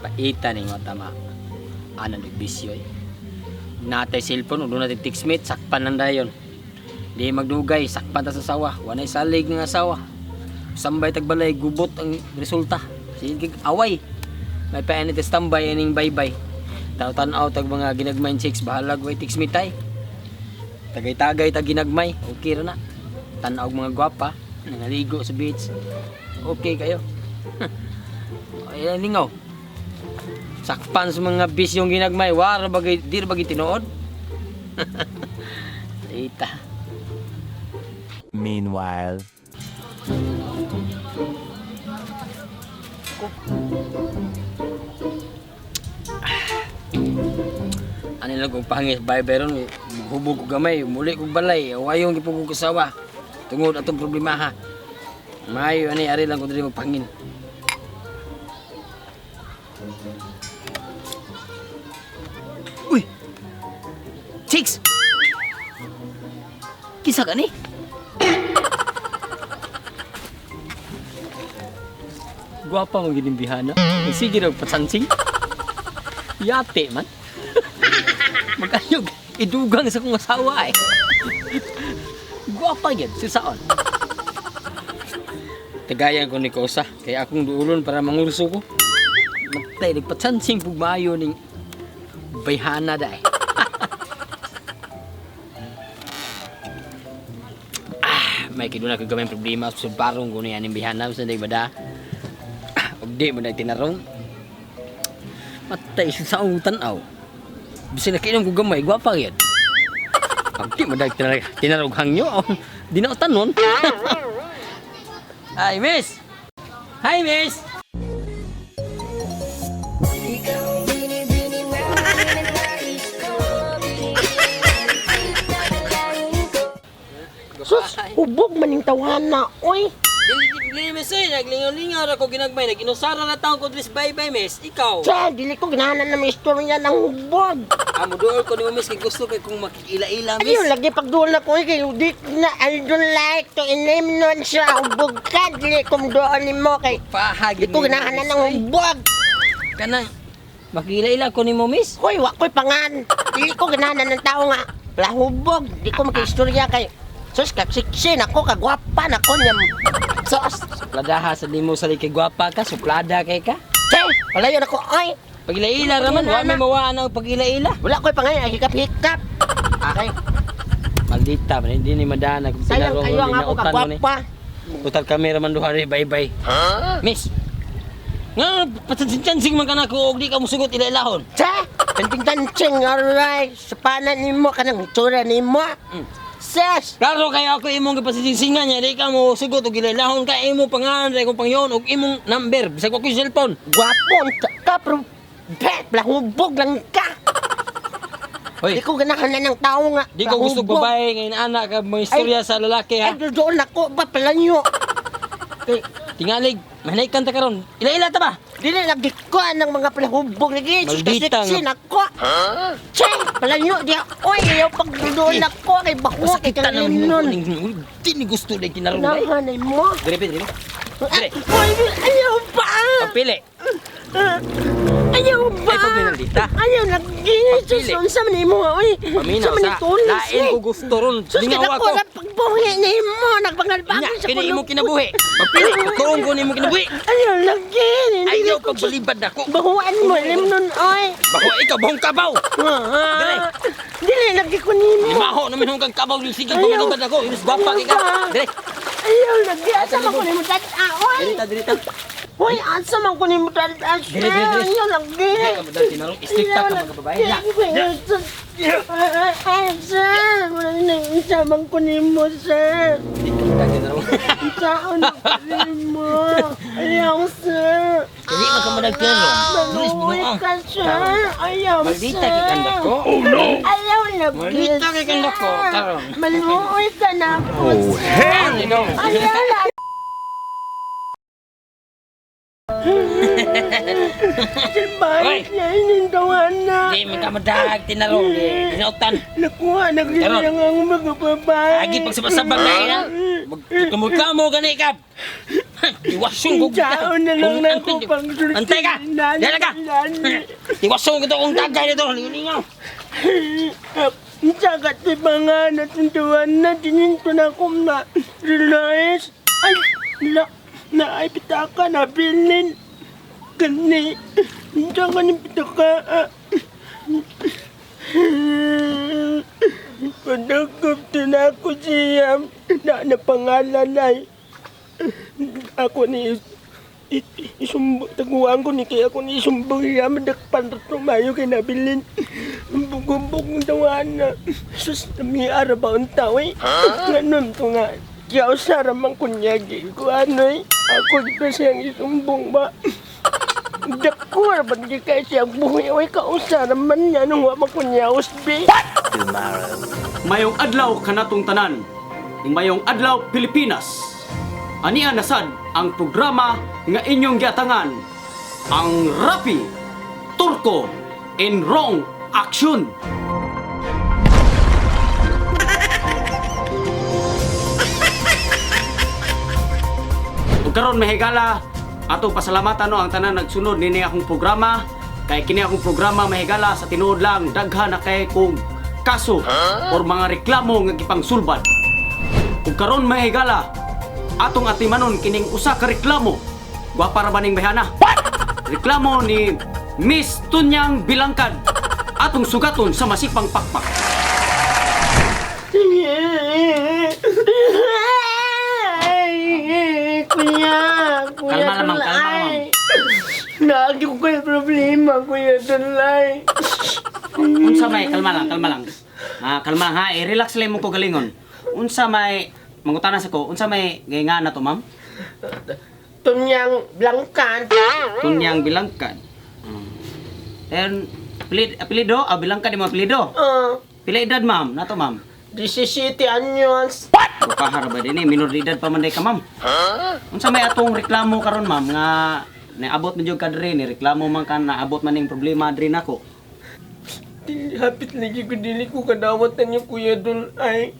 Paita ning mga tama. Ana og bisyo eh. Natay cellphone, doon natin textmate, sakpan lang dayon. Di magdugay, sakpan ta sa sawa. Wanay salig ng asawa. Sambay tagbalay, gubot ang resulta. Sige, away. May pa ani standby aning baybay. Tanaw-tanaw tag mga ginagmay chicks, bahalag way textmate tay. Tagay-tagay tag ginagmay, okay ra na. Tanaw og mga gwapa, nangaligo sa beach. Okay kayo. Ay, lingaw. Sakpan sa mga bisyong ginagmay, wara bagay, di ra bagay tinuod. Ita. Meanwhile. Ano lang kung pangis, bye bye ron, hubog ko gamay, muli kong balay, wayong gipugong kasawa. Tungod atong problema ha. Maayo ani ari lang ko diri magpangin. Uy! Chicks! Kisa ka ni? Gwapa mo gining bihana. Sige raw patsansing. Yate man. Magayog, idugang sa kong asawa eh. Gwapa yan, si Saon. Tagayan ko ni Kosa, kaya akong duulon para mangurso ko. Matay, nagpatsansing pugmayo ning bayhana da eh. May kiduna ko gamay problema sa barong ko niya ning bayhana sa day bada. Ah, ug di mo na tinarong. Matay sa saong tanaw. Bisan nakainom ko gamay, gwapa yan. Ang di mo dahil tinarog hangyo. Di na tanon. Hi, miss! Hi, miss! Sus, hubog man yung tawhana, oy. Dili, dili, miss, oy. Naglingaw-lingaw ra ko ginagmay. Nag-inusara na taong ko dris bye-bye, miss. Ikaw. Sa, dili ko ganahan na may istorya ng hubog. Amo dool ko ni mo, miss, kay gusto kay kung makikila-ila, miss. Ayun, lagi pagduol na ko, kay di na, I don't like to name nun siya, hubog ka, dili ko doon ni mo, kay Pahag. di ko ganahan na ng hubog. Kanang, makikila-ila ko ni mo, miss. Hoy, wa ko'y pangan. Dili ko ganahan ng tao nga, wala hubog, di ko makiistorya kay, sus, kagsiksi nako, kagwapa nako niyam. Sus, Supladaha sa limo sa kay gwapa ka, suplada kay ka. che, palayo nako, oy. Pagila-ila raman, wa may mawaan ang pagila-ila. Wala ko'y pangan, ay hikap-hikap. Okay, Maldita man, hindi ni madana kung sayang tinarong kayo ang ako dinautan mo ni. kagwapa. Total kami raman duha rin, bye-bye. Miss! Nga, patsansin-tsansing man ka na ko, og di ka musugot ila-ilahon. Che, tanting-tanting, alright. Sa panan nimo kanang itsura nimo. Sis, Klaro kayo ako imong gipasinsingan niya, di ka mo sugot og ila-ilahon ka imo pangalan, kung pangyon og imong number, bisag wa ko'y cellphone. gwapo unta ka pero bet, lahubog lang ka. Hoy, Di ko ganahan na ng tao nga. di ko gusto lahubog. babae ngayon anak ka mga istorya sa lalaki ha. Ay, doon ako ba palanyo. Kay Tingalig, manay kanta karon. Ila-ila ta ba? dili lagi ko ng mga palahubog lagi. Maldita Sexy nga. nako. Che, palanyo di. Oy, ayaw pag doon ako kay bako kay Masakit na naman kalinon. Di ni gusto na tinarong dai. Nahanay mo. Dire, dire. Dire. Oy, ayaw pa. Pagpili. Ayaw ba? Ay, pag minaldita. Ayaw, lagi. Pagpili. Sus, unsa man nimo, oy. Paminaw Unsa man sa ni tulis, lain eh. ko gusto ron. Sus, Lingaw kada ako. ko na pagbuhi nimo. Nagpangalbagan Nya, sa kini kulong. imong kinabuhi. Pagpili, tuong ko nimo kinabuhi. Ayaw, lagi. Hindi Ayaw ko- pagbalibad nako. Bahuan mo, limnon, oy. Baho ikaw bahong kabaw. Dili. Dili, lagi ko nimo. Limaho namin hong kang kabaw sige Ayaw. pagbalibad nako. Inis gwapa kay ka. Dire. Ayaw, lagi. Asa man ko nimo tad-a, oy. Dire ta, dire ta. Hoy, asa man ko nimo tad-a. Dili, dili, dili. Ayaw, lagi. Dili ka madal tinarong istrikta ka mga babae. Na. Ay, sir. Wala na isa man ko nimo, sir. Di ka madal tinarong. Saan ako nimo? Ayaw, sir. Dili man ka madal tinarong. Luis Maluwi binuang. ka, sir. Ayaw, sir. Maldita kay kanda ko. Ayaw na, Maldita kay kanda ko, sir. karon. Maluwi ka na po, sir. Hell no. Ayaw na. Sir, Hoy. bakit niya inindawan na? Di man ka madag tinarong. Dinautan. Nakuha na Karon. rin ang mga babae. Agi pagsabasabag na ina. Magkamukamo gani ka. Iwason ko. Unsaon na lang na ako pang Antay ka! Dala ka! Iwason ko to kung tagay nito. Lingaw. Unsa ka ti mga natuntuan na dininto na ko na realize. Ay, la, na ay pitaka na bilin. Kani, unsa ka ni pitaka? Ah. Padagkap na ako siya na napangalan ay ako ni isumbong, taguan ko ni kaya ako ni isumbong siya madakpan tumayo kay nabilin. Bugumbog ng tawahan na sus, namiara ba ang tao eh? Ganun to nga. Kaya usara man kunyagi ko ano eh. Ako di pa siyang isumbong ba? Dako ba di kaya siyang buhay oy kausara man niya nung wa man kunyaos be. Mayong adlaw kanatong tanan. Mayong adlaw Pilipinas. Ania nasad ang programa nga inyong giatangan. Ang Rapi Turko in Wrong Action. Ug karon mahigala atong pasalamatan no ang tanan nagsunod nini akong programa kay kini akong programa mahigala sa tinuod lang daghan na kay kong kaso or mga reklamo nga gipangsulbad. Ug karon mahigala atong atimanon kining usa ka reklamo. Gwapa ra ba ning bayhana? Reklamo ni Miss Tunyang Bilangkad atong sugaton sa masipang pakpak. Ay, kuya, kuya Kalma lang, ma'am, kalma lang, Tulay. Lagi ko kayo problema, Kuya Tulay. Unsa may kalma lang, kalma lang. Ah, kalma ha, eh, relax lang mo ko galingon. Unsa may mangutana sa ko, unsa may gayungan na to, ma'am? Tunyang Blangkan. Tunyang bilangkad. And apelido, ah, bilangkad imo apelido. Pila edad, ma'am? Nato, ma'am. 17 anyos. Pahar ba din eh, minor de edad pa man day ka, ma'am. Unsa may atong reklamo karon, ma'am, nga naabot man jud ka diri ni reklamo man ka naabot man ning problema diri nako. Dili, hapit lagi ko dili ko kadawat na niyo, Kuya Tulay.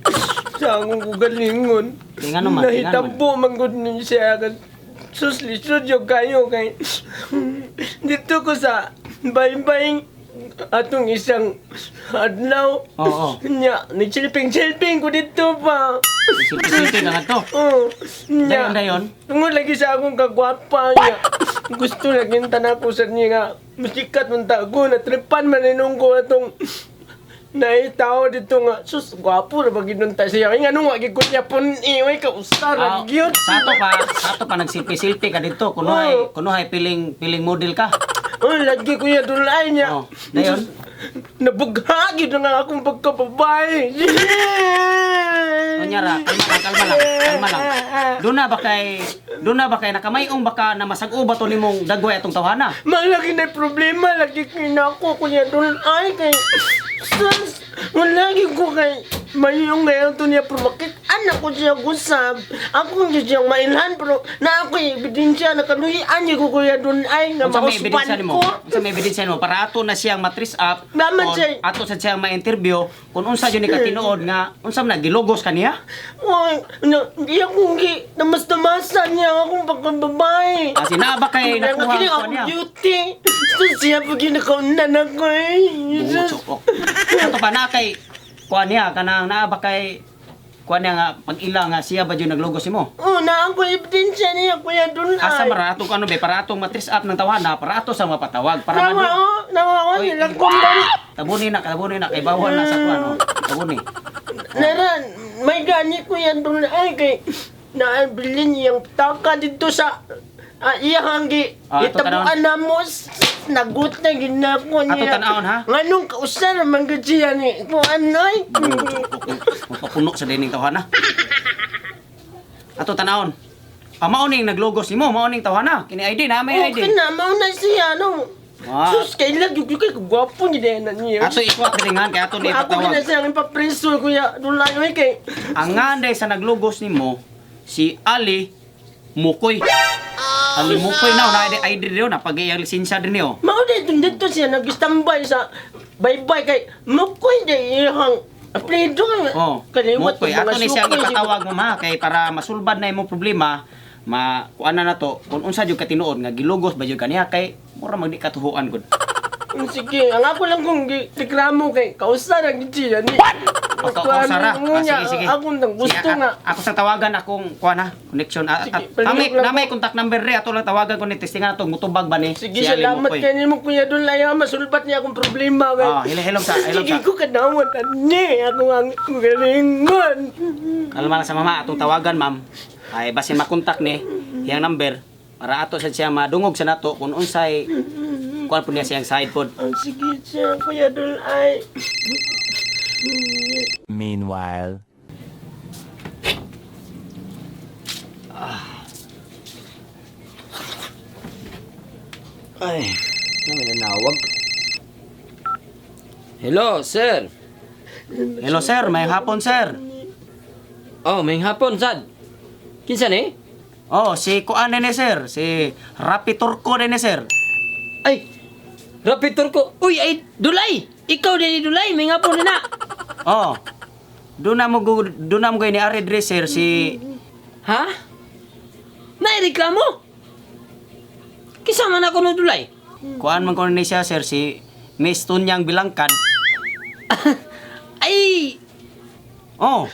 Sa akong kugalingon. Kaya nga naman, kaya nga naman. Nahitabo man gud ni siya. Sus, lisod yung kayo kay... Dito ko sa baybay atong isang adlaw. Oo. Nya, nagsilping-silping ko dito pa. Silpi-silpi ka nga to. Oo. Nya. Dayon, dayon. Tungod lagi sa akong kagwapa niya. Gusto lagi yung tanak ko sa niya nga. Musikat man tago, natripan man inong ko atong naitaw dito nga. Sus, gwapo na ba ginunta siya. Ay, nga nung wagi ko niya pun iway ka usara, Ah, gyud. sa ato pa nagsilpi-silpi ka dito kunuhay Oo. kunuhay piling piling model ka. Oh, lagi ko niya dulay niya. Oh, dayon. Sus, nabughagi na nga akong pagkababae. Unya ra, kalma lang, kalma lang, kalma lang. Doon na ba kay nakamayong baka na masag-o ba to nimong dagway atong tawhana? Malaki na problema, lagi kinako ko niya doon ay kay sus, lagi ko kay mayong ngayon to niya pero bakit anak ko siya gusab ako hindi siyang mailhan pero na ako ebidensya na kaluhian niya ko kuya doon ay nga Unsa may mauspan ebidensya nimo? ko. Unsa may ebidensya nimo para ato na siyang matris up? Naman on- siya- Ato sa siyang ma-interview kung unsa jud ni katinuod nga unsa man na gilogos kaniya? Oy, na, hindi ako gi namas-namasan niya akong pagkababae. Kasi naa ba kay Kaya nakuha kini ang akong niya? beauty. Sus, siya pag ginakaunan ako eh. Bungot Sus. ok. Ato pa na kay kuha niya kanang naa ba kay kuha niya nga pag-ila nga siya ba jud naglogos nimo? Oh, na ako ebidensya niya kuya doon ay. Asa man ato ano be para atong matris up ng tawhana para ato sa mapatawag para Nawa madu oh, nawa oh, Oy. nilang kumbang. Tabuni na kay bawal na sa kuan oh. Tabuni. Nara, may gani ko yan doon ay kay naabilin niyang taka dito sa iyahang gi Ah, ato itabuan na mo nagut na ginako niya. Ato tan-awon, ha? Nganong kausa naman gud siya ni kuan ay. Magpapuno sa dining tawhana. Ato tanawon. Ah, mao ning naglogos nimo, mao ning tawhana. Kini ID na may ID. Okay na, mao na siya no. Ah. Sus, kailan gyud kay gwapo ni na niya. Ato ikuat diringan kay ato ni Ako ipatawag. gina siya ang ipapreso kuya dulay oy kay Ang nganday sa naglogos nimo si Ali Mukoy. Ali Mukoy na na ID rin na pag iyang lisensya din niyo. Mao dito dito siya nag-standby sa bye-bye kay mukoy di iyang apelido. Oh, Kaliwat Mukoy. yung mga Ato ni siyang sukoy. ipatawag mo ma kay para masulbad na imong problema. Ma kuan na nato kung unsa jud ka tinuod nga gilugos ba jud kaniya kay mura magdi katuhuan gud. Sige, ang ako lang kong reklamo kay kausa ra gid siya ni. Kausara. Ngunya, Sige, sige. Ako nang gusto Sige, nga. Ako sa tawagan akong kuan ha, connection. Sige, palihog lang Namay contact number re ato lang tawagan ko ni testingan ato mutubag ba ni. Sige, si Ali salamat Mukoy. kay nimo, Kuya Dulay, ha. Masulbat niya akong problema kay. Ah, hilom sa, hilom Sige sa. ko kadawat ani ako ang galingon. Kalma lang sa mama atong tawagan, ma'am. Ay basin makontak ni iyang number para ato sa siya madungog sa nato kung unsay kuan po niya siyang side pod. Oh, sige siya, Kuya Dulay. Meanwhile. Ay, may nanawag. Hello, sir. Hello sir, may hapon sir. Oh, may hapon, sad. Kinsa ni? Oh, si kuan ni sir, si Rapi Turco ni sir. Ay, Rapid Turko. Uy, ay, Dulay! Ikaw din ni Dulay, may hapon na. Oh. Doon na mo doon na mo ni Ari dre sir si Ha? Naireklamo? Kisa man ako no Dulay. Kuan man ko ni siya sir si Miss Tunyang Bilangkad. Ay, Oh.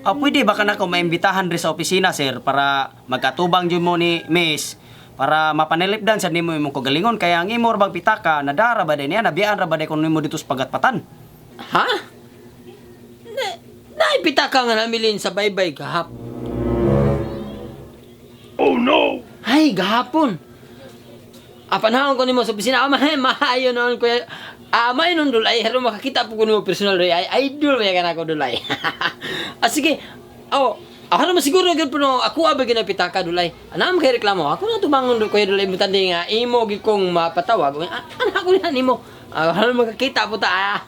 Ah, pwede ba ka na ako maimbitahan dre sa opisina sir para magkatubang jud mo ni Miss para mapanilipdan sa nimo imong kagalingon kaya ang imo ra bang pitaka nadara ba din niya nabiyaan ra ba day kun nimo dito sa pagatpatan. ha? Na, naipita ka nga namilin sa baybay gahap. Oh no! Ay, gahapon. Apanahon ko nimo sa opisina. Ama, maayo noon kuya. Ah, maayo noon Dulay. Pero makakita po ko nimo personal Dulay. Ay, idol ba ka na ako Dulay. Ah, sige. Oh, ako naman siguro gyud po no, ako abay ginapitaka Dulay. Ana man kay reklamo. Ako na tumangon do kuya Dulay mutandi nga imo gyud kong mapatawag. Ah, anak ko na nimo. Ah, ano makakita po ta. Ah.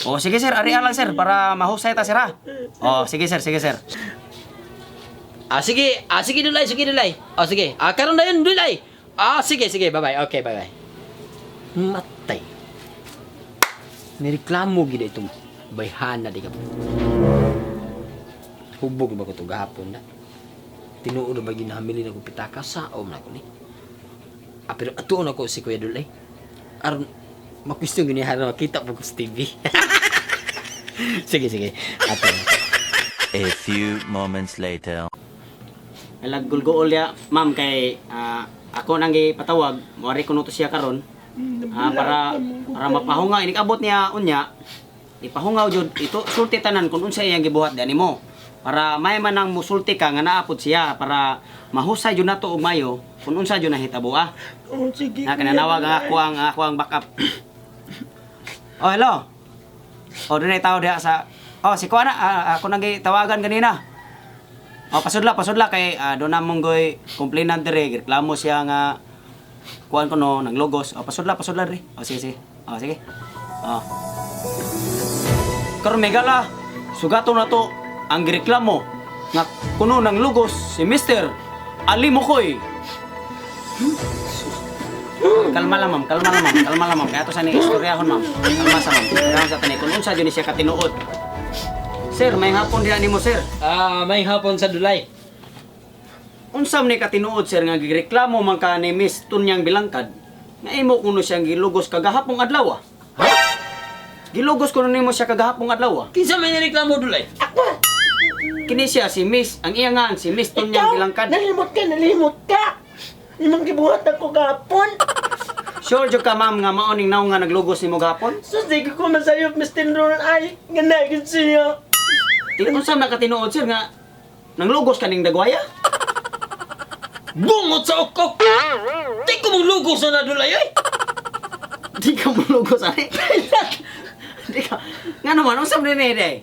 Oh, sige sir, ari lang sir para mahusay ta sir ha. Oh, sige sir, sige sir. Ah, sige. Ah, sige Dulay, sige Dulay. Oh, sige. Ah, karon na yun Dulay. Ah, sige, sige. Bye-bye. Okay, bye-bye. Matay. Nireklamo gid itong bayhana di ka. Hubog ba ko to gahapon na? Tinuod ba ginahamili na ko pitaka sa o na ko ni. Ah, pero atuon ako si Kuya Dulay. Aron makwestiyon gini haron makita po ko sa TV. Sige, sige. Ato. A few moments later. Alag gulgool ya, ma'am kay ako nang gipatawag, moari kuno to siya karon. Ah, para para mapahunga inig abot niya unya. Ipahungaw jud ito sulti tanan kung unsa iyang gibuhat di animo. Para may man ang musulti ka nga naapod siya para mahusay jud nato og mayo kung unsa jud nahitabo ah. Oh, sige. Na kananawag ang ako ang backup. Oh, hello. Oh, dunay tao diha sa. Oh, si Kuana, ako nang gitawagan ganina. Oh, pasudla, pasudla kay doon na mong goy complainant dire, reklamo siya nga kuan ko no nang logos. Oh, pasudla, pasudla dire. Oh, sige, sige. Oh, sige. Oh. Karon megala, sugato na to ang gireklamo nga kuno nang lugos si Mr. Ali Mukoy. Kalma lang ma'am, kalma lang ma'am, kalma lang ma'am. Kaya to sa ni istoryahon ma'am. Kalma sa ma'am. Kalma sa tani kung unsa jud ni siya katinuod. Sir, may hapon diha nimo sir. Ah, may hapon sa Dulay. Unsa man ni katinuod sir nga gireklamo man ka ni Miss Tunyang Bilangkad nga imo kuno siyang gilugos kagahapong adlaw. Ah. Ha? Gilugos kuno nimo siya kagahapong adlaw. Ah. Kinsa may nireklamo Dulay? Kini siya si Miss, ang iya ngan si Miss Tunyang Ikaw, Bilangkad. nalimot ka, nalimot ka. Imong gibuhat ako gahapon. Sure jud ka ma'am nga mao ning naong nga naglugos nimo gahapon? So, sige ko masayop, Mr. Ron, ay, nga na siya. Unsa man katinuod sir nga nanglugos kaning dagwaya? Bungot sa okok! Di ko mong lugos na Dulay oy! Di ka mulugos ani. Di ka. Nga naman unsa man ni day?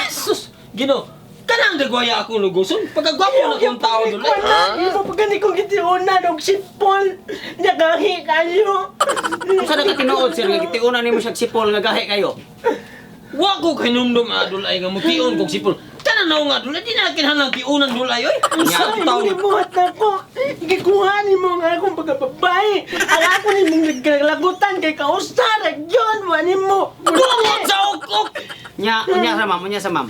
Sus! Gino, kanang dagwaya akong lugoson. Pagkagwapo na akong tao Dulay. Imo pa gani kong gitiunan og sipol. Nagahi kayo. Unsa na katinuod sir nga gitiunan nimo siya sipol nga gahi kayo? Wa ko kahinumdum ah, Dulay nga mutiun kog sipol. Tanan na nga Dulay, di na kinahanglan tiunan Dulay oy. Unsa Ay, tao imong gibuhat nako. Gikuha nimo nga akong pagkababae. Ang ako nimong nagkalagutan kay kausara gyud wa nimo. Bungot sa okok! Nya, unya sa ma'am, unya sa ma'am.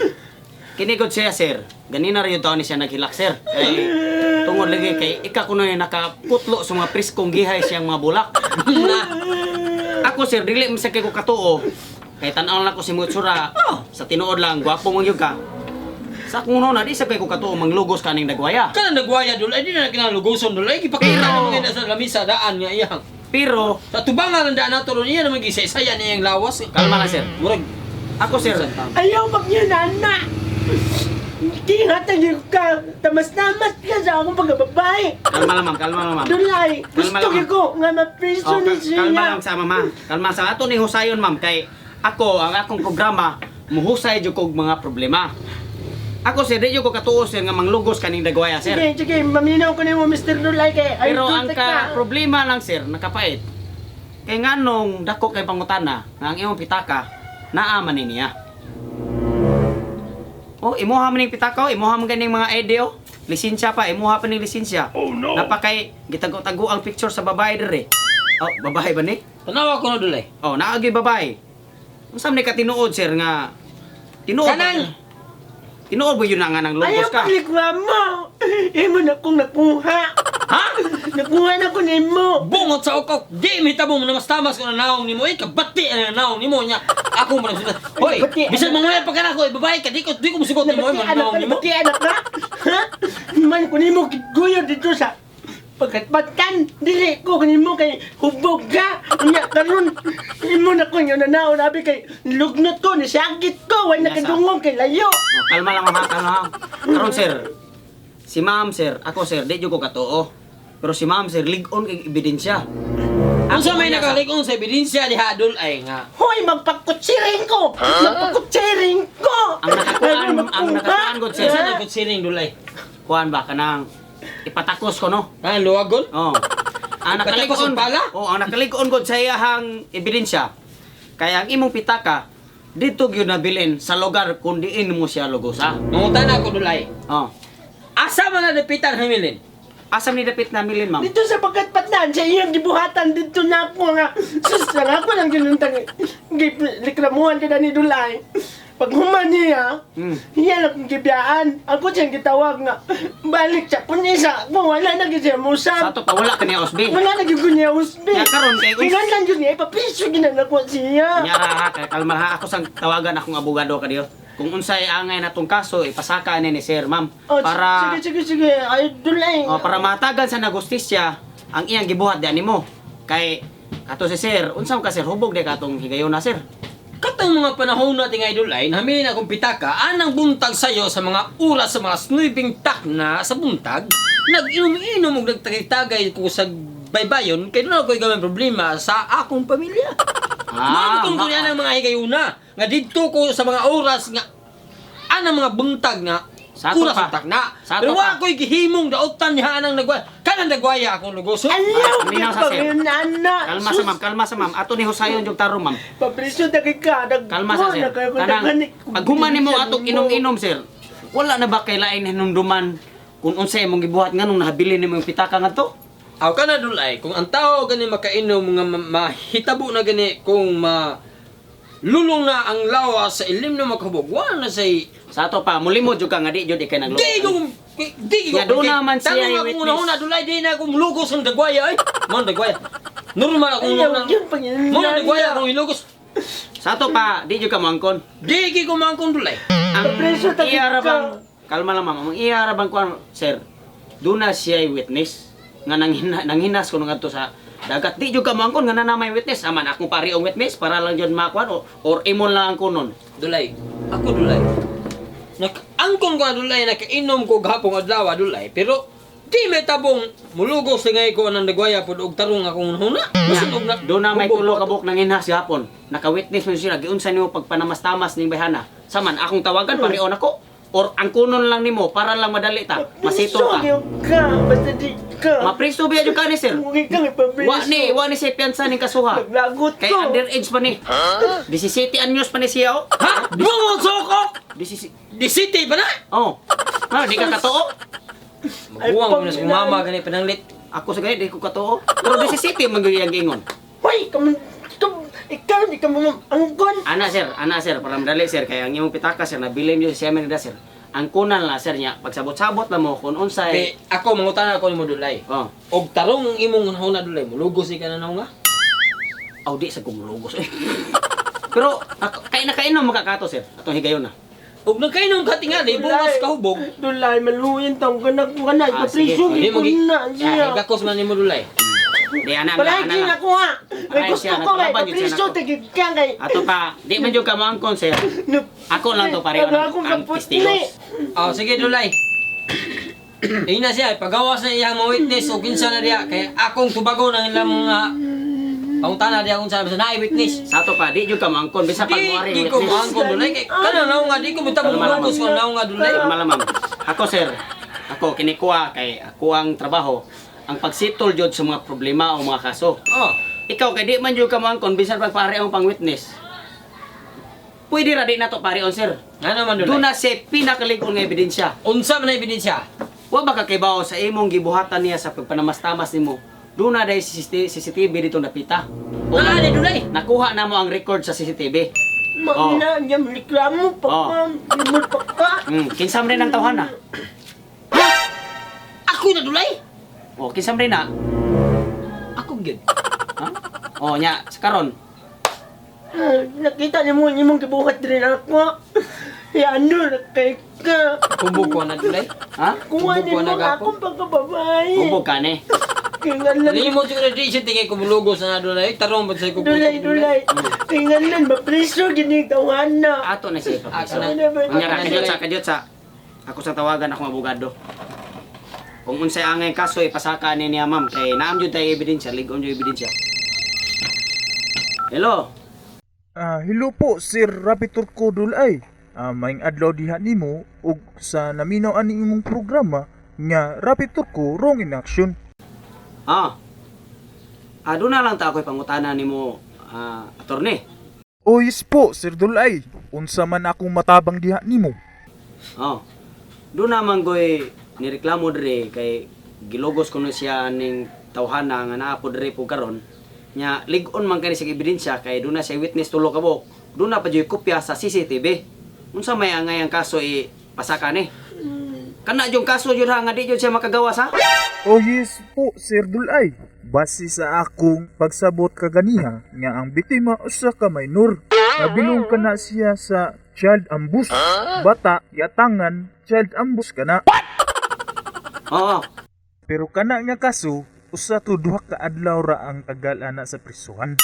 Kini gud siya, sir. Ganina ra yun taon ni siya naghilak, sir. Kay tungod lagi kay ika kuno ni nakaputlo sa mga preskong gihay siyang mga bulak. Na. Ako, sir, dili man sa kay ko katuo. Kay tan-aw lang ko si Mutsura. Sa tinuod lang, gwapo man gyud ka. Sa akong una, di sa kay ko katuo manglugos kaning dagwaya. Kanang nagwaya dulay, di na kinalugoson dulay. Gipakita Pero- naman nga sa lamisa daan nga iyang. Pero Sa tubangan ang daan nato ron iya naman gisaysaya niya iyang lawas. kalma lang, sir. Murag Ako, sir, Ayaw magyunana! Gihatag ka, tamas-tamas ka sa akong pagkababae. Kalma lang, ma'am, kalma lang, ma'am. Dulay, gusto Kalma lang. ko nga mapriso Oh, ni siya. kalma lang sa mama. Kalma sa ato ni Husayon, ma'am, kay ako ang akong programa muhusay jud kog mga problema. Ako, sir, di jud ko katuo, sir, nga manglugos kaning dagwaya, sir. Sige, sige, maminaw ko nimo Mr. Dulay kay ay Pero ang tutak ka problema lang, sir, nakapait. Kay nganong dako kay pangutana nga ang imong pitaka naa man ni niya. Oh, imuha man ning pitaka, oh, imuha man ganing mga ID, oh. Lisensya pa, imuha pa ning lisensya. Oh no. Napakay gitago-tago ang picture sa babae dire. Oh, babae ba ni? Tanawa ko na dulay. Oh, naagi babae. Unsa man ni katinuod, sir, nga tinuod ba- Kanang- Tinuod ba yun na nga nang Ayaw lugos ka? paglikwamo! Imo na kong nakuha! Ha? Nakuha na ko nimo! Bungot sa ukok, di mitabo mo namas-tamas ko na naong nimo, eh, kabati ang naong nimo niya. Ako mo nang Hoy, Nabati, bisan mga pa ka na ko, eh, babae ka, di ko musugot nimo, eh, Nabati mga anak naong ka, nimo. nabati anak ka! Ha? Man ko nimo giguyo dito sa pagkatbatan dili ko nimo kay hubog ka nya karon imo na ko nga nanaon abi kay lugnot ko nisakit ko way Nasa. nakadungog kay layo. Oh, kalma lang, ma'am, ha? Kalma lang. Karon, sir. Si ma'am, sir, ako, sir, di jud ko katuo. Pero si ma'am, sir, lig-on kay ebidensya. Unsa may niya sa- nakalikon sa ebidensya diha dul ay nga. Hoy, magpakutsiring ko! Magpakutsiring ko! Ang nakakuan, Ay, ang nakakuan god, sir. Sa nagkutsiring dulay. Kuan ba kanang ipatakos ko, no? Kan luwagon? Oh. Ang Ipatakos nakalig-on ang pala? Oh, ang nakalig-on god sa iyahang ebidensya. Kaya ang imong pitaka dito gyud nabilin sa lugar kung diin mo siya lugosa. Mangutana ako dulay. Oh. Asa man na dapitan hamilin? Asam ni dapit na milin, ma'am? Dito sa pagkatpatnan, sa iyang gibuhatan dito na ako nga. Sus, ang ako lang ginuntang reklamuhan ka na ni Dulay. Pag human niya, iya lang akong gibiyaan. Ako siyang gitawag nga, balik siya, punisa ako, wala na gyud siya Sa musab. ato pa wala ka niya osbi. Wala na gyud ko niya usbi. Nya karon kay Kinahanglan yun niya, ipapiso ginanako siya. Nya ra ha, kay kalma ha, ako sang tawagan akong abogado kadiyo. Kung unsay angay natong kaso ipasaka ni ni sir, ma'am, Oh, para sige, sige, sige, ay Dulay. oh, para matagan sa nagustisya ang iyang gibuhat di animo. Kay kato si sir, unsa man ka, sir, hubog di katong higayon na, sir. Katong mga panahon natin idol ay nahamilin akong pitaka anang buntag sayo sa mga oras sa mga sniping tak na sa buntag nag-inom-inom og nagtagay-tagay ko sa baybayon kay doon ako'y gamay problema sa akong pamilya. Ah, Ah, Mao ko niya ang mga higayuna nga didto ko sa mga oras nga anang mga buntag nga Sa ato oras pa. sa takna. Sa ato Pero pa. wa ko'y gihimong daotan niya anang nagwaya. Kanang nagwaya akong lugoso. Ayaw, Minaw sa sir. Nana. Kalma sa ma'am, kalma sa ma'am. Ato ni Husayon yung tarong, ma'am. Papriso na kay ka. Kalma sa sir. Kanang pag human nimo atong inom-inom, sir. Wala na ba kay lain hinumduman kung unsay imong gibuhat nganong nahabilin nimo yung pitaka ngadto? Aw kana dulay kung ang tao gani makainom nga mahitabo na gani kung ma lulong na ang lawas sa ilim na makahubog wala na say Sa ato pa, mulimod jud ka nga di jud ikay nagluto. di ko di ko Nga, doon naman siya tanong yung ako witness. una una dulay di na akong mulugos ang dagwaya ay man dagwaya normal akong Ayaw, una yun, Panginoon. mo dagwaya akong ilugos Sa ato pa, di jud ka moangkon. di ko mangkon dulay. Ang Preso ta iya ra ka. bang kalma lang, ma'am. Ang iya ra bang kuan, sir. Doon na siya witness nga nanghinas ko ngadto sa dagat. Di jud ka moangkon nga na may witness. Aman akong pari ang witness para lang jud makuan o or imon lang ang kunon. Dulay, ako dulay. Angkon ko na dulay, nakainom ko gahapong adlaw dulay, pero di may tabong mulugos sa ko anang nagwaya pod og tarong akong huna. Bisan og na Doon na may hubog tulo ko ka buok nanghinas gihapon. Naka-witness man sila giunsa nimo pagpanamastamas ning bayhana. Saman akong tawagan parion ako or ang kunon lang nimo para lang madali ta. Masito ka. Papriso ka. Basta di ka. Mapriso biya jud ka ni sir. Huwag kang ipapriso. Wa ni siya piyansa ning kasuha. Naglagot Kay ko. underage pa ni. 17 anyos pa ni siya oh. Ha? Bungon soko! 17. Di city pa na! Oh. Ha, di ka katuo? Maguwang mo na sa Panginoon. mama gani pananglit. Ako sa gani di ko katuo. Pero 17 man gyud ang giingon. Hoy, kamu, ikaw, di ka mo angkon. Ana sir, ana sir, para madali sir kay ang imong pitaka sir nabilin gyud si Semen sir. Ang kunan lang sir niya, pagsabot-sabot lang mo kung unsay. Kay ako mangutana ako nimo, Dulay. Oh, Og tarong ang imong hunahuna, Dulay, mulugos ka na nga. Aw, di sa kumulugos eh. Pero ako, kay na kainom makakato sir. Atong higayon na. Og nagkainom ka tingali, bungas ka hubog. Dulay, maluin taong ganak ko na. Ah, sige. Ipapriso Di ko mo gi na siya. Gakos man nimo, Dulay. Di ana na Palagi ana na na. ko ha. May Ay, gusto siya, ko kay naglaban yun siya papriso nako. tigid ka kay. Ato pa, di man jud ka moangkon sir. Ako lang to pareho Ano akong ang kaputli. testigos. Oh, sige, Dulay. Ina siya, pagawas na iyang mga witness o kinsa na diya kay akong tubagon ang ilang mga pangutana diya kung sa basta naay witness. Sa ato pa, di jud ka moangkon bisa pag Di, moari di ko maangkon, Dulay, kay kana naong nga di ko bitag mulugos kung naong nga, Dulay. Malamam. Ako sir, ako kinikuha kay ako ang trabaho ang pagsitol jud sa mga problema o mga kaso. Oh, Ikaw kay di man jud ka moangkon bisan pag pare ang pang witness. Pwede ra di nato pare on sir. Ngano man, Dulay? Doon na siya pinakalig-on nga ebidensya. Unsa man ang ebidensya? Wa ba ka kibaw sa imong gibuhatan niya sa pagpanamastamas nimo? Doon na dahil CCTV dito napita. O, Naa ni, Dulay. Nakuha na mo ang record sa CCTV. Oh. Mauna niya reklamo pa Oh. ka. Limot pa ka. Kinsam rin ang tawhana. Ako na, Dulay. Oh, kinsam rin na. Ako gyud. Ha? Oh, nya, sa karon. Ah, nakita niyo mo ang imong gibuhat diri ako. Yan no, kay ka. Hubog ko na, Dulay. Ha? Kuha Hubog ni ko na mo gapon. akong pagkababae. Hubog ka ni. Kaya lang Nimo siguro di siya tingay kumulugos na, Dulay. Tarong ba sa ko? Dulay, dulay. Tingnan lang, mapriso, ginitawan na. Ato na siya ipapiso. Ako na. Nya ra Ako na, kadyot sa Dulay. kadyot sa. Ako sa tawagan akong abogado. Kung unsay angay kaso ipasaka ni niya ma'am kay naam jud tay ebidensya, lig-on jud ebidensya. Hello. Ah, hello po Sir Rapi Turco Dulay. Ah, maayong adlaw diha nimo ug sa naminaw ani imong programa nga Rapi Turco wrong in action. Ah. Ah, doon na lang ta ako'y pangutana nimo, attorney. Oh yes po Sir Dulay. Unsa man akong matabang diha nimo? Oh. Doon naman ko'y nireklamo diri kay gilogos kuno siya ning tawhana nga naa po diri po karon. Nya lig-on man kani sa ebidensya kay doon na siya witness tulo ka buok. Doon na pa jud kopya sa CCTV. Unsa may angay ang kaso i pasaka ni? Kana jung kaso jud ha nga di jud siya makagawas ha? Oh yes po Sir Dulay. Base sa akong pagsabot kaganiha nga ang biktima usa ka minor. Nabilong kana siya sa child ambush. Bata yatangan child ambush kana. Oo. Pero kana nga kaso, usa to duha ka adlaw ra ang tagal ana sa prisuhan.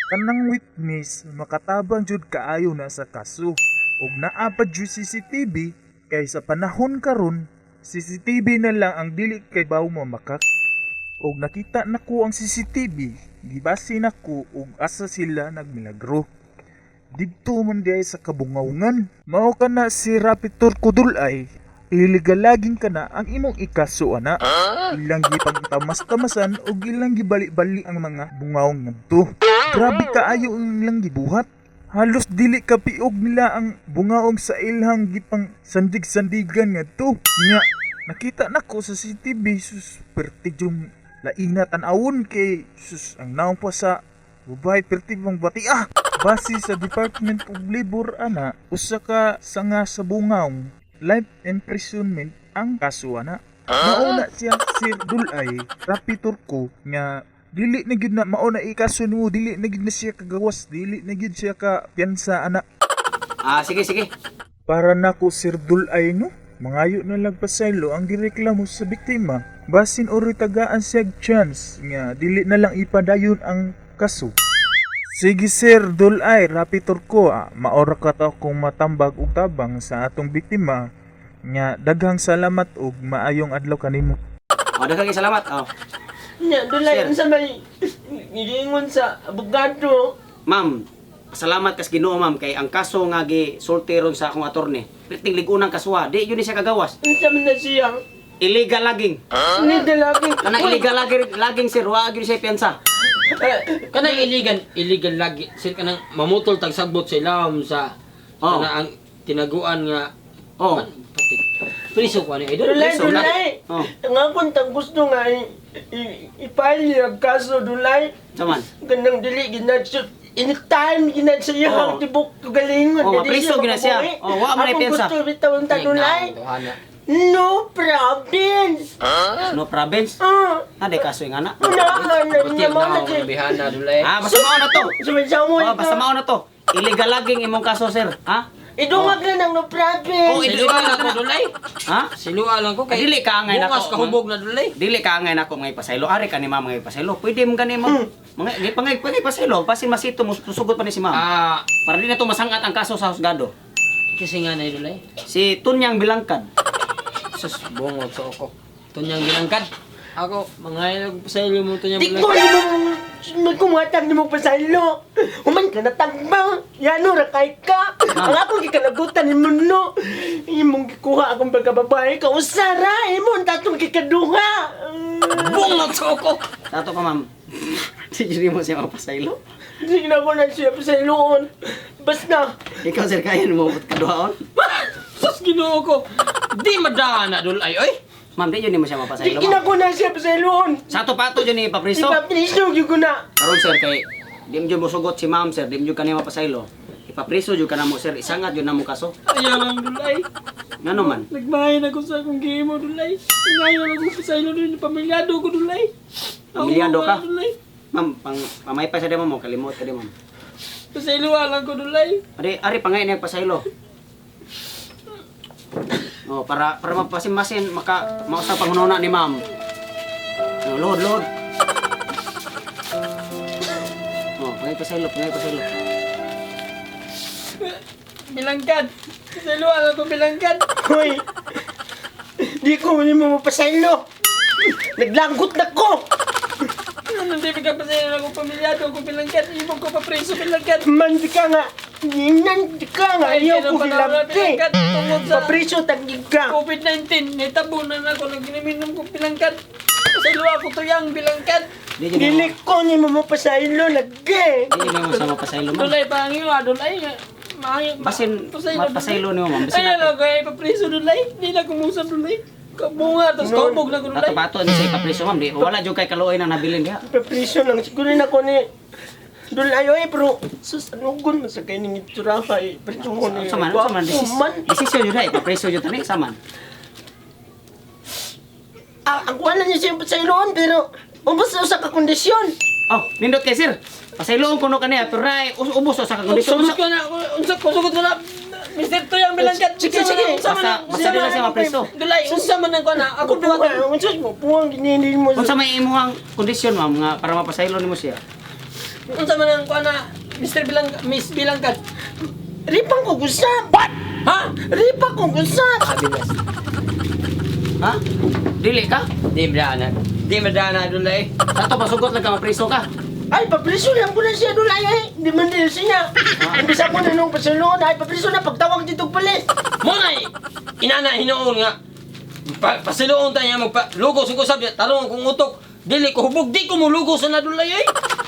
Kanang witness makatabang jud kaayo na sa kaso. Ug naa pa jud CCTV kay sa panahon karon CCTV na lang ang dili kay baw mamakak. Og nakita nako ang CCTV, gibase nako og asa sila nagmilagro. Didto man diay sa kabungawngan. Mao ka na si Rapitor Kudulay, iligalagin ka na ang imong ikaso ana. Ilang gipagtamas-tamasan o ilang gibali-bali ang mga bungawng ngadto. Grabe kaayo ang ilang gibuhat. Halos dili ka piog nila ang bungaong sa ilhang gipang sandig-sandigan ngadto. Nya, nakita nako sa CCTV sus perti yung laina tan-awon kay sus ang naong pa sa babae perti bang bati ah. Base sa Department of Labor ana, usa ka sanga sa bungaong life imprisonment ang kaso ana. Mauna siya Sir Dulay, Rapi Turco nga dili na gyud na mauna ikaso nimo, dili na gyud na siya kagawas, dili na gyud siya ka piyansa ana. Ah, sige sige. Para nako Sir Dulay no, mangayo na lang pasaylo ang gireklamo sa biktima. Basin oroy tagaan siya og chance nga dili na lang ipadayon ang kaso. Sige Sir Dulay, Rapi Turco, ah, maora ka ta kung matambag og tabang sa atong biktima nga daghang salamat ug maayong adlaw kanimo. Oh, daghang salamat. Oh. Nya, dulay, Sir. unsa may giingon sa abogado. Ma'am, salamat kas Ginoo ma'am kay ang kaso nga gi sulti ron sa akong attorney. Perting lig-unang kasuha, di yun ni siya kagawas. Unsa man na siya? Illegal laging. Hindi lagi. Kanang illegal laging, laging sir, wa gyud siya piyansa. Kanang illegal, illegal lagi. Sir kanang mamutol tag sagbot sa ilawom sa Oh. kana ang tinaguan nga Oh. Man, pati. Priso ko ani idol. Dulay, Preso, dulay. Oh. Ang akong tang gusto nga i-file ang kaso, dulay. Saman. Ganang dili, ginasyo. Anytime gina sa iyo Oh. ang tibok galingon. Oh, mapriso gina siya. Oh, wa man ay Akong piyansa. gusto bitaw ang tanulay. No province. No province. Ah, Na di kaso yung anak. na na na Buti na mo na na ako nabihana dulay. Ah, basta mao na to. Sumisama mo Oh, basta mao na to. Illegal laging imong kaso, sir. Ha? Idungag na ng no province. Oh, Silua lang ko dulay. Ha? Silua lang ko kay Dili ka angay nako. Bungas kahubog na dulay. Dili ka angay nako mga ipasaylo. Ari ka ni ma'am mga ipasaylo. Pwede mo gani mo. Mga di pangay pwede ipasaylo. Basin masito mo susugot pa ni si ma'am. Ah, Para di na to masangat ang kaso sa husgado. kasi nga na dulay. Si Tunyang Bilangkad. Sus, bungog sa okok. Tunyang bilangkad. Ako, mga sa mo tunyang Di ko bilangkad. mo magkumatag ni mo pasaylo. Human ka na tagba. Yano ra kay ka. Ang akong gikalagutan ni no. Imong gikuha akong pagkababae ka usara imo ang tatong gikaduha. Bungog sa okok. Tato pa ma'am. Di mo siya mapasaylo. Hindi na ko na siya pasayloon. Basta Ikaw sir kaya mo kaduhaon. Sus, Ginoo ko. Di madana dulay oy. Ma'am, di yun mo siya di mapasaylo. na Ma'am. ko na siya pasayloon. Sa ato pa ato dyan ni ipapriso. Ipapriso gyud ko na. Karon sir kay di mo jud mosugot si ma'am sir, di mo jud kaniya mapasaylo. Ipapriso jud ka namo sir, isangat jud namo kaso. Ayaw lang dulay. Ngano man? Nagmahay na ko sa akong gihimo dulay. Ngayon lang ako pasaylo dulay. Pamilyado ko dulay. Ako Pamilyado ka? Dulay. Ma'am, pang pamaypay sa di mo, kalimot ka di ma'am. Pasaylo lang ko dulay. Ari ari pangay niya pasaylo. Oh, para para mapasin-masin maka mausap ang hununa ni ma'am. Oh, load, load. Oh, pangay pasaylo, pangay pasaylo. Bilangkad. Pasaylo lang ko bilangkad. Hoy. Di ko ni mo mapasaylo. Naglanggot na ko. Ano di ka pasaylo ako pamilyado ko bilangkad. Imo ko papreso bilangkad. Man di ka nga. Nan di ka nga. Ay, Ayaw ko kinong panahon na gilabti. bilangkad. Tungod sa Papriso tagig ka. COVID-19, nitabunan ako, naginiminom ko bilangkad. Pasaylo ako tuyang bilangkad. Di jud Dili ko ni mo mapasaylo lagi. di jud mo sa mapasaylo ma'am. Dulay pangyo, ah, dulay. Maayo. Basin mapasaylo nimo ma'am. Basin Ayan ako, ay papreso dulay. Di na kumusap dulay. Kabunga, tapos kaubog na ko dulay. Ato pato ni sa ipapriso ma'am, di wala jud kay kaluoy nang nabilin diha. Papriso lang siguro na ko ni Dulayo eh, pero sus, ano gun masakay ning itsura ka eh. Priso ko ni. Sa man, sa man, Gwapo man. desisyon jud ay ipapriso jud tani sa man. Ah, ang kuha lang niya siya pasayloon, pero ubos na usa ka kondisyon. Oh, nindot kay sir. Pasayloon kuno kaniya pero ay ubos sa kondisyon. Sugot ko na, unsa ko sugot ko na. Mr. Tuyang bilangkad. Sige, sige. Unsa man Basta- ang- basta unsa di man lang ang siya mapreso. Dulay, unsa man ang kuan na? Ako Ako duha puwang, ang sus mo, puwang ginili mo. Unsa may imuhang kondisyon ma'am nga para mapasaylo nimo siya? Unsa man ang kuan na? Mr. Bilang Miss Bilangkad. Ripang ko gusap. What? Ha? Ripa ko gusap. Ha? Dili ka? Di madana. Di madana dulay. Sa ato pasugot lang ka mapriso ka. Ay, papriso lang ko na siya dulay eh. Hindi man din siya. Imbis ako na nung pasayloon, ay papriso na pagtawag dito palis. Mo na inana hinuon nga. Pa, pasiloon ta niya magpa lugo sa kusab niya tarong kong utok. Dili ko hubog di ko mulugo sa nadulay oy.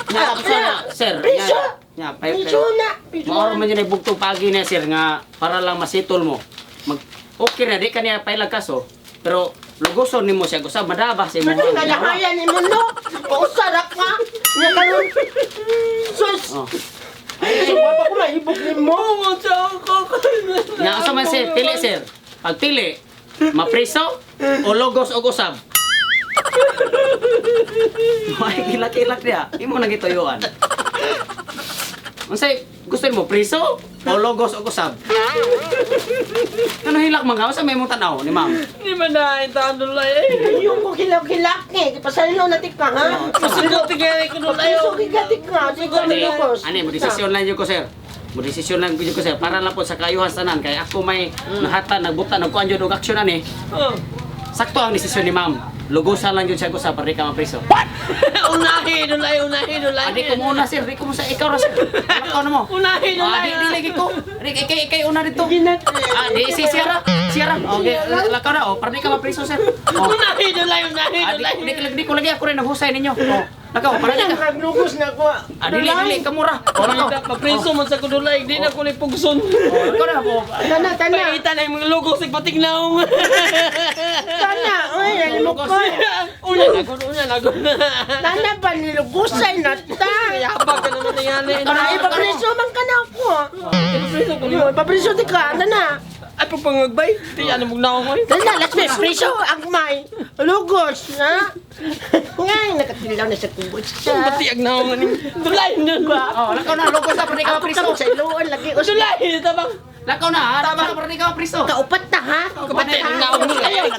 Nya, Ah, unsa na, sir? Priso! Nya, nya, Priso na! Priso Maoro na! man yun ay bugtong pagi na sir nga para lang masitol mo. Mag okay na di kaniya pailag kaso. Pero lugoson nimo siya usab madaba sa imong Ano nga nahaya ni mo no? Pausara ka! Nga karon. Sus! Oh. Ay, wala ko maibok ni mo. Bungod sa ako. Nya unsa man sir, pili sir. Pag pili, mapriso o logos og usab. May kilak-kilak diha. Imo nang gituyuan. Unsay gusto nimo priso o logos og usab? Ano hilak man ka? Unsa may imong tan-aw ni ma'am? Di man na intaan dulay eh. Ayaw ko kilak-kilak eh. Pasaylo na tika ha? Masugot tigay ko dulay. Papriso kika tika. Di ka Ani, malugos. ani mo desisyon lang jud ko sir. Mo desisyon lang jud ko sir para lang po sa kayuhan sa tanan kay ako may nahata nagbuta nagkuan jud og aksyon ani. Oh. Sakto ang desisyon ni ma'am. Lugosan lang jud siya ko sa para di ka mapriso. Unahi dulay, unahi dulay. Adi ko muna sir, di ko mo sa ikaw ra sir. Ikaw na mo. Unahi Ah, dulay. di di lagi ko. Di kay kay una dito. Ginat. Ah, di si Sierra. Sierra. Okay, lakaw na oh, para di ka mapriso sir. Oh. Unahi dulay, unahi Ah, di, dulay. di, di, di ko lagi ako rin naghusay ninyo. Oh, lakaw para di ka. Naglugos na ko. Ah, dili dili kamura. Oh, lakaw. Papriso man sa kudulay, di na ko ni pugson. Oh, lakaw na. Oh. Tana, tana. Paita na yung mga lugos, nagpatignaong. Tana. Uy, alam mo ko. Una na ko, una na ko. Tana ba nilugosay na ta? Yabag ka naman tingali. Ay, Yo, papriso di ka, ana na. Ay, pagpangagbay. Di, ano mong naong ko eh. Dala, let's be preso ang may lugos, ha? Ngay, nakatilaw na sa kubot siya. Pati ang naong aning. Dulay nun ba? Oh, lakaw na, lugos na, pwede ka Ako mapriso. kamo sa iloon lagi. Us Dulay! Tabang! Lakaw na, ha? Tama na, pwede ka mapriso. kaupat ta ha? Pati ang naong dulay.